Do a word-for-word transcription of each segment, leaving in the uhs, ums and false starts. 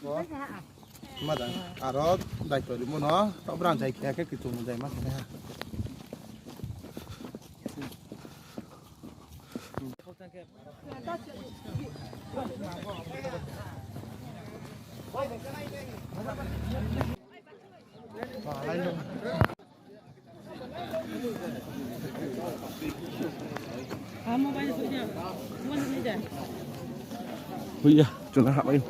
Madang, aro daitoi rimo no, to brang jai khe khe kichung jai ma khe ha. Huya, chuna hamai.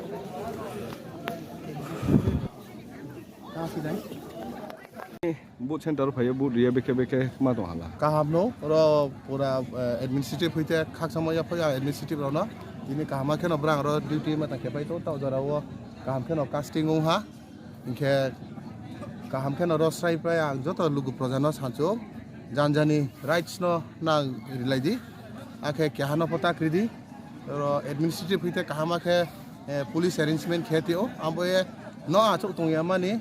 Vote center phaiyo, vote riya bekhe bekhe ma tong hala. Kaham no, oro pura, eh, administrative hoite khakchangma ya phai administrative rok no. Tini kaham khe no brang ro duty ma tang khe pai to, ta jora o kaham khe no casting ong ha. Hinkhe kaham khe no rosrai pai ang joto lugu proja no sancho, jan jani rights no nang rilai di, akhe keha no pho tak ridi, oro administrative hwite kaham khe, eh, police arrangement khe tio, abo ye no achuk tong ya mani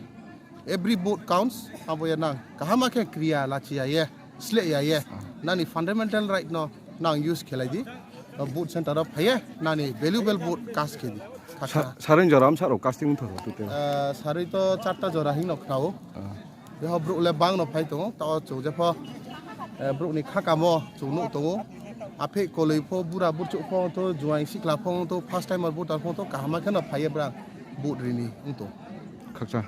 every vote counts, abo ye nang kaham khe kriya lachi ya ye, sle ya ye, nani fundamental right no nang use khelai di. O vote center o phaiye nani valuable vote cast khe di. Sa-, sarui jora amsa rok casting wngthogo total? Ah, sarui to charta jora hino khnao. Ah. Beho bruk le bang no phai tongo, tao chwng jepho, eh, bruk ni khakamo chwng nuk tongo. Aphe koloi pho, bura burchuk pho to, juaing sikla pho to, first timer voter pho to, kaham khe no phaiye brang vote rini wng tong. Khakcha.